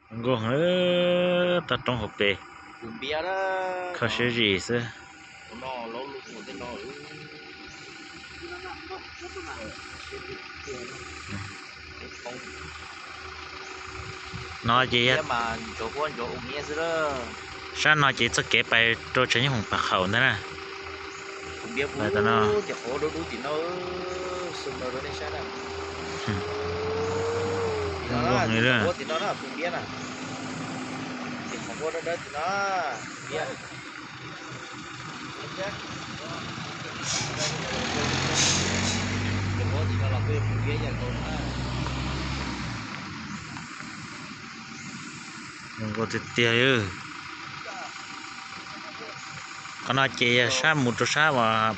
Nkauj heev, toj roob hauv pes, kho siab zim xwb. No ces sab no ces txoj kev pais rau Tshav Nyob Foom Phaj Khaum ntag na. Pais tom no. Zoo nkauj tiag tiag li. Qhov no ces yog sab mus rau sab uas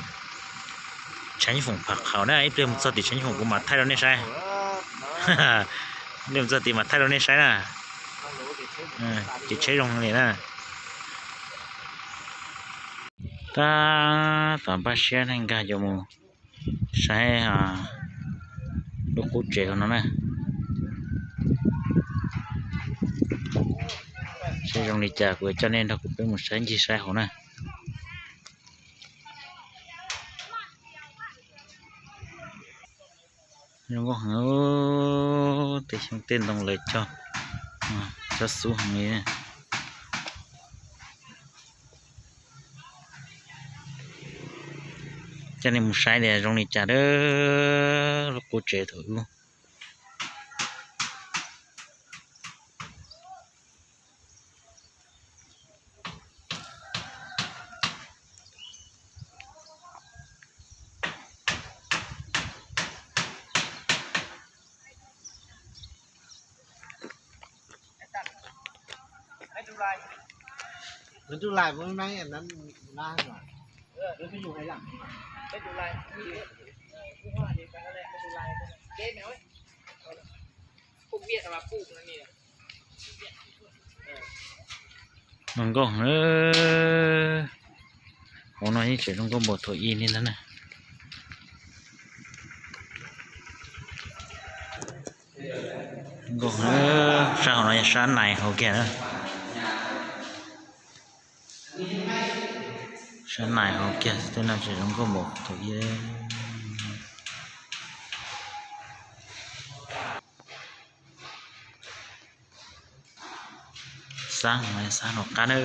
Tshav Nyob Foom Phaj Khaum na, ib pliag mus txog tim Tshav Nyob Foom kuv mam thaij rau nej saib. Ib pliag mus txog tim mam thaij rau nej saib na. Ces tsheb zoo li na. Tab tom npaj siab neej nkag yuav mus saib lub qub tsev hauv no na. Saib zoo li cas kuv coj nej nrog kuv peb mus saib ncig saib hauv na. Zoo nkauj heev, tej xyoob tej ntoo lawv cog cov xub heev li. Coj nej mus saib tias zoo li cas lub qub tsev thaum ub. Zoo nkauj, hauv no yeej tseem zoo nkauj npaum thaum ub li ntag na. Nkauj, sab hauv no yog sab nais hauv kiag na. Sab nais hauv kiag, tej no tseem zoo nkauj npaum thaum ub. Xab, xab hauv qab na.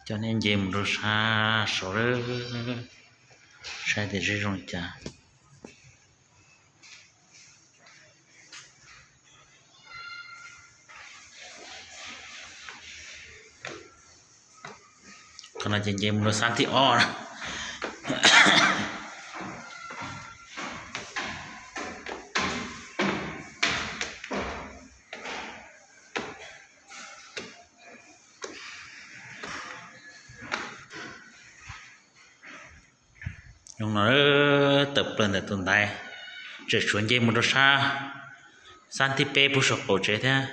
Coj nej nce mus rau sab saud, saib tias zoo li cas. Qhov no ces nce mus rau xab thib ob na. Zoo no, tawm plaws ntawm tus ntaiv, tseem tshuav nce mus rau sab, xab thib peb puag saum qaum tsev thiab.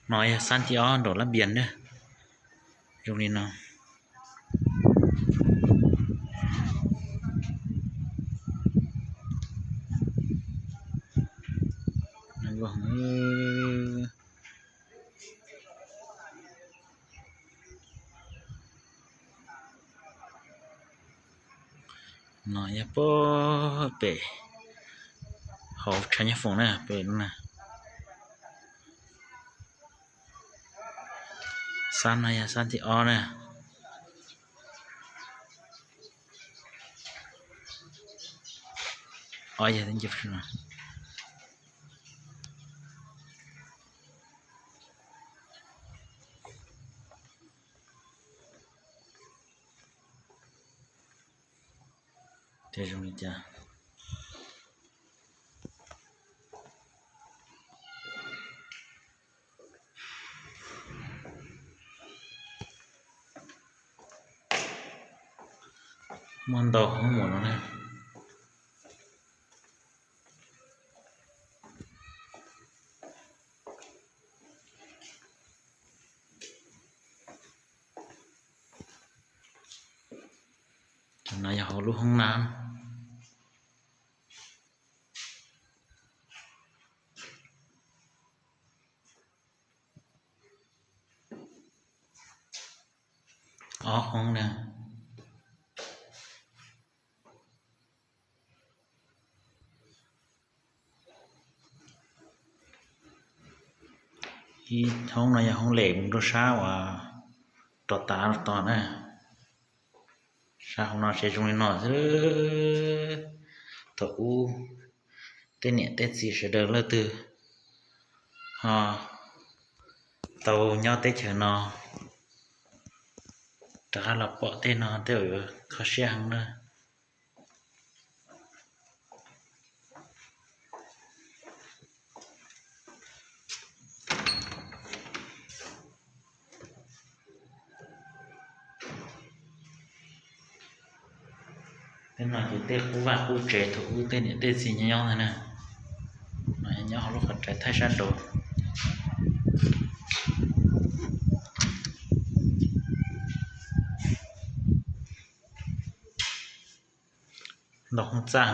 No yog xab thib ob nraum lab npias na, zoo li no. No yog pem hauv Tshav Nyob Foom na, pem no na. Xab no yog xab thib ob na. Tej zoo li cas. Muaj ntau hoob mus no na. No yog hauv lub hoob na. Ob hoob na. Ib hoob no yog hoob lem mus rau sab uas rov tav los tod na. Sab hauv no ces zoo li no xwb. Thaum ub tej niam tej txiv sawv daws leej twg ho tau nyob teb chaws no rov qab los pom tej no tej zaum yuav kho siab heev na. Tej no ces tej qub vaj qub tsev thaum ub tej niam tej txiv nyob nyob ntag na. No nyob hauv lub qhov rais thaij sab nraud. Ntau hoob txaj.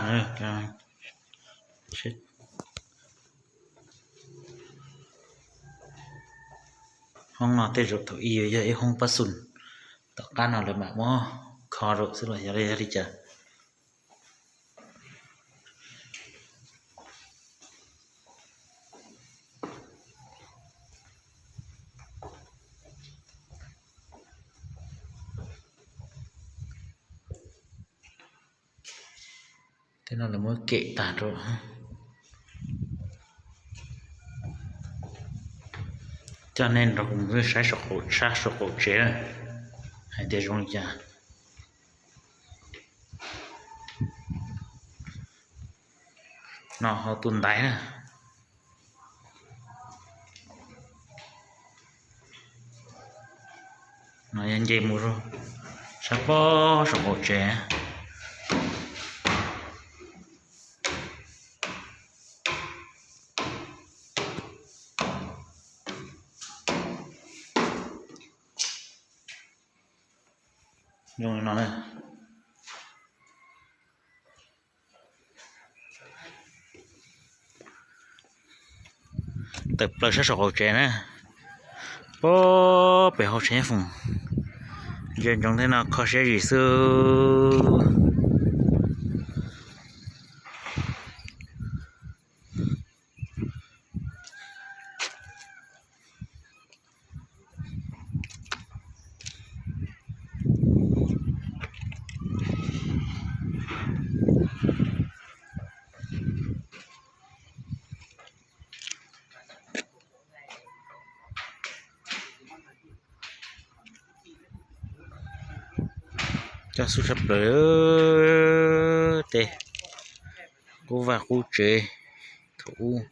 Hoob no tej zaum thaum ub yog ib hoob pab xum, tom qab no lawv mam muab kho rau xwb los yog li cas. Tej no lawv muab kem tag rau. Coj nej nrog kuv mus saib saum qaum tsev hais tias zoo li cas. No hauv tus ntaiv na. No yog nce mus rau sab pob saum qaum tsev. Zoo li no na. Tawm plaws sab saum qaum tsev na. Pem hauv tsev nyob foom, ntsia ntsoov tej no kho siab zim xwb. Coj xub sab plaws tej qub vaj qub tsev thaum ub.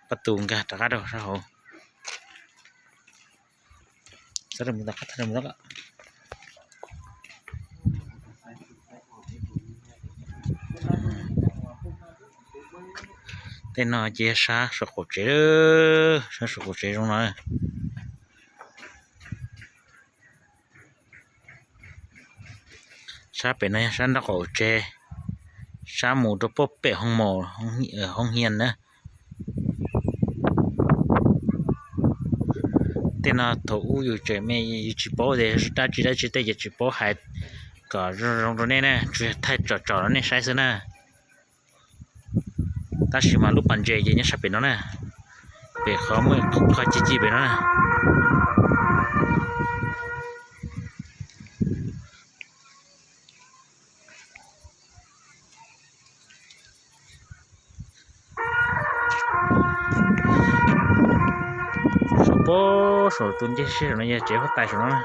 Pab tus nkag rov qab rau sab hauv. Tej no ces sab saum qaum tsev, sab saum qaum tsev zoo no. Sab pem no yog sab nraub qaum tsev, sab mus rau pem hoob mos, hoob hias na. Tej no thaum ub yus tseem me yus tsis paub tias dab tsi dab tsi tej ces tsis paub hais kom zoo zoo rau nej na, tsuas yog thaij tsom tsom rau nej saib xwb na. Tab sis mas lub pas ntses ces nyob sab pem no na, pem qhov muaj qhov ci ci pem no na. Saum pob saum tus ncej siab saum no yog tsev huab tais saum no na.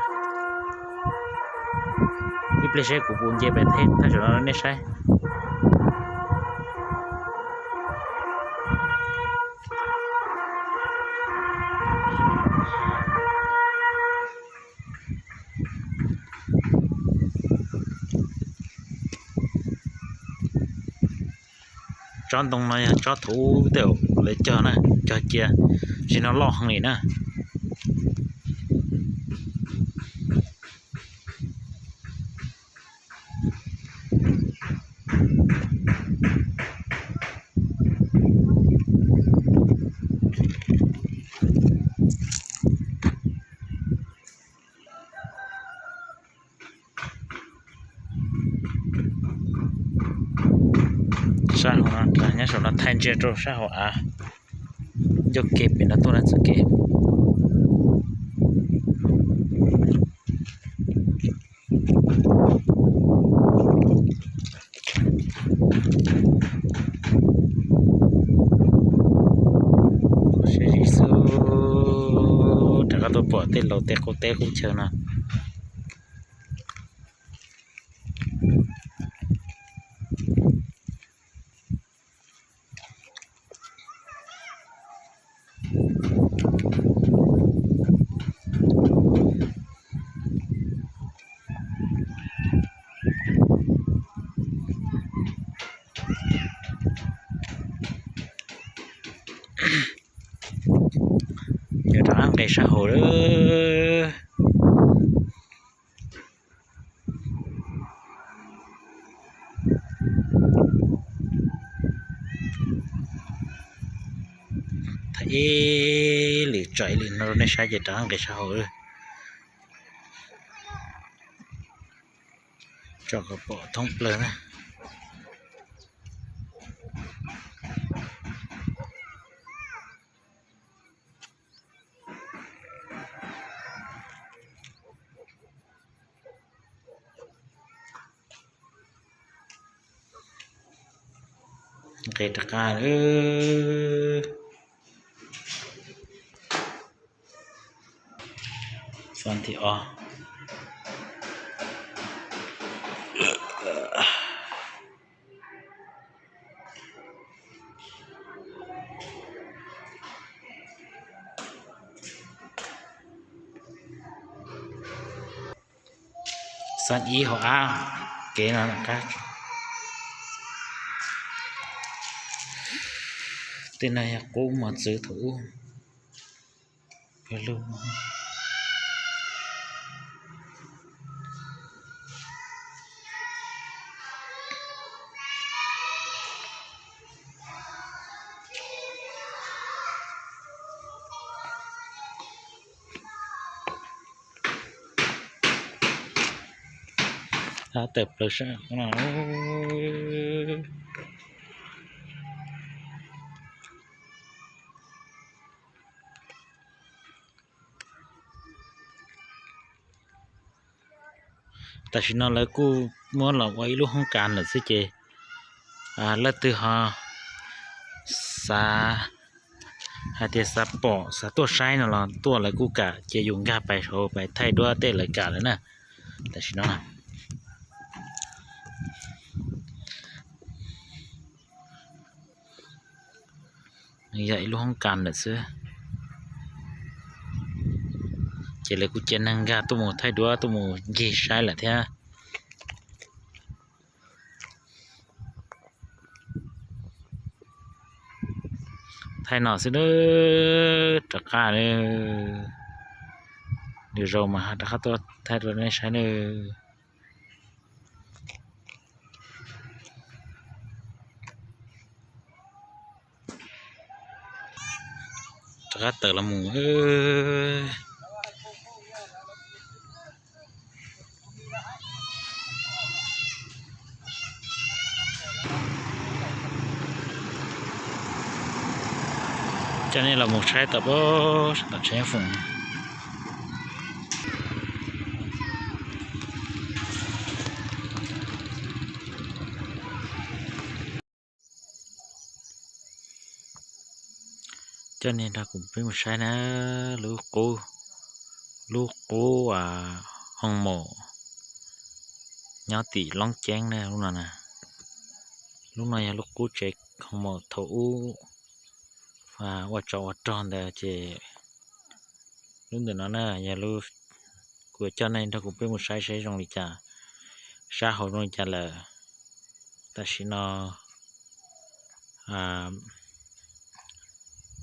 Ib pliag seb kuv puas nce pem thaij saum no nej saib. Tsob ntoo no yog tsob thaum ub tej lawv cog na, cog cia, tsis no loj heev li na. raj hauv no, nyob saum no thaij ntsia rau sab hauv av, ncauj ke pem no tuaj na txoj kev. Saib zim xwb, rov qab tuaj pom tej laus tej qub teb qub chaw no. Yuav rov qab nqes sab hauv lawm. Thaij ib lwm tso ib lwm no rau nej saib ces rov qab nqes sab hauv lawm. Tso kom pom thoob plaws na. Nqes rov qab. Xab thib ob. Xab ib hauv av, kev no qab. Tej no yog qub mos txwv thaum ub. Tawm plaws sab no. Tam sim no lawv kuj muab los ua ib lub hoob kas lawm xwb ces leej twg ho xav hais tias xav pom xav tuaj saib no los tuaj lawv kuj kam cia yus nkag pais saud pais thaij duab tej lawv kam lawm na. Tam sim no yog ib lub hoob kas lawm xwb ces lawv kuj cia neeg nkag tuaj mus thaij duab tuaj mus ncig saib lawm thiab. Thaij no xwb, rov qab lwm zaus mas rov qab tuaj thaij rau nej saib nawb. Rov qab tawm los mus. Coj nej los mus saib tom pab sab tom tsev foom. Coj nej nrog kuv peb mus saib na, lub qub, lub qub hoo maum nyob tim Loob Ceeb na lub no na. Lub no yog lub qub tsev hoo maum thaum ub ua tsov ua rog ntawd ces lub ntawm no na yog lub, kuv yuav coj nej nrog kuv peb mus saib saib zoo li cas, sab hauv zoo li cas lawm. Tam sim no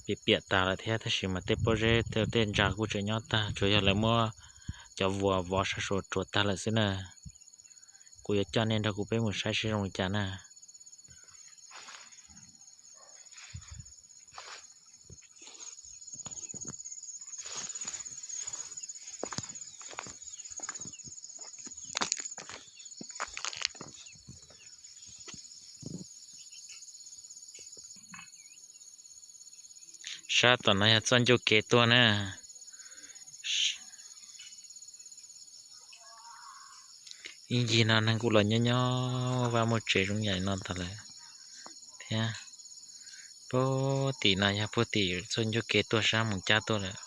piam piam tas lawm thiab tab sis mas tej pob zeb tej ntsa kuj tseem nyob tag, tsuas yog lawv muab cov vuas vov sab saud rhuav tag lawm xwb na. Kuv yuav coj nej nrog kuv peb mus saib saib zoo li cas na. Sab tom no yog txoj ncauj kev tuaj na. Ib ncig no neeg kuj los nyob nyob, vaj muaj tsev zoo yam no tag lawm thiab. Puag tim no yog puag tim txoj ncauj kev tuaj sab mus cab tuaj lawm.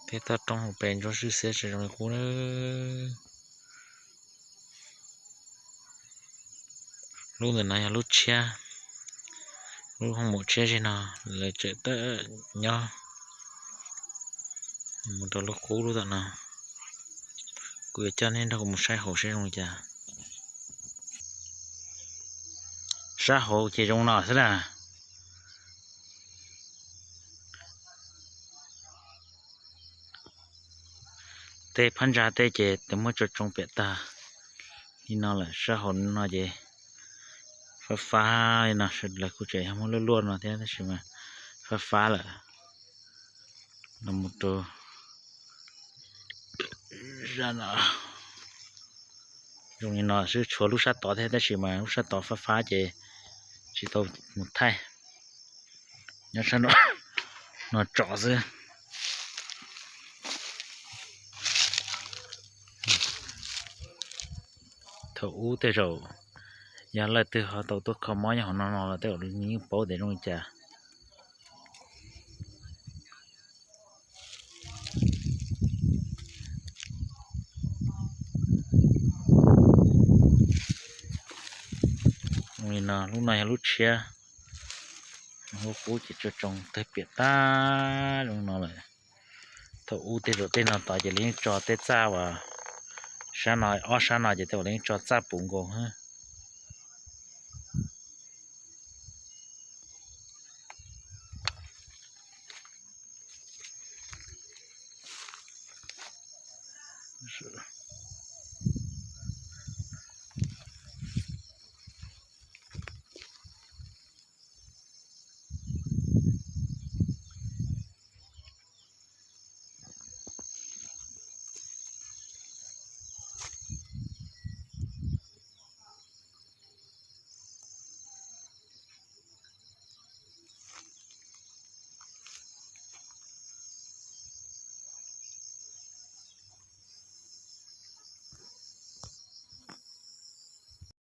Tej toj roob hauv pes ntsuab swb xiab tsis zoo li qub na. Lub ntawm no yog lub tshiab, lub hoo mum tshiab zig no, lawv tseem tawm nyob mus rau lub qub lub tom no. Kuv yuav coj nej nrog kuv mus saib hauv seb zoo li cas. Sab hauv ces zoo no xwb na. Tej phab ntsa tej ces tau muab tso tsoo piam tag li no lawm. Sab hauv no ces fab fab li no, sawv daws kuj tseem yog muab luaj luaj no thiab tab sis mas fab fab lawm. Los mus rau zoo li no xwb, tshuav lub sab tod thiab tab sis mas lub sab tod fab fab ces tsis tau mus thaij. Nyob sab no tso xwb. Thaum ub tej zaum yog leej twg ho tau tuaj kho mob nyob hauv no no los tej zaum yeej paub tias zoo li cas. Li no, lub no yog lub tshiab, lub qub ces tso tsoo tawg piam tag zoo no lawm. Thaum ub tej zaum tej no tod ces lawv yeej tso tej txaj uas sab no, ob sab no ces tej zaum lawv yeej tso txaj puv nkaus xwb.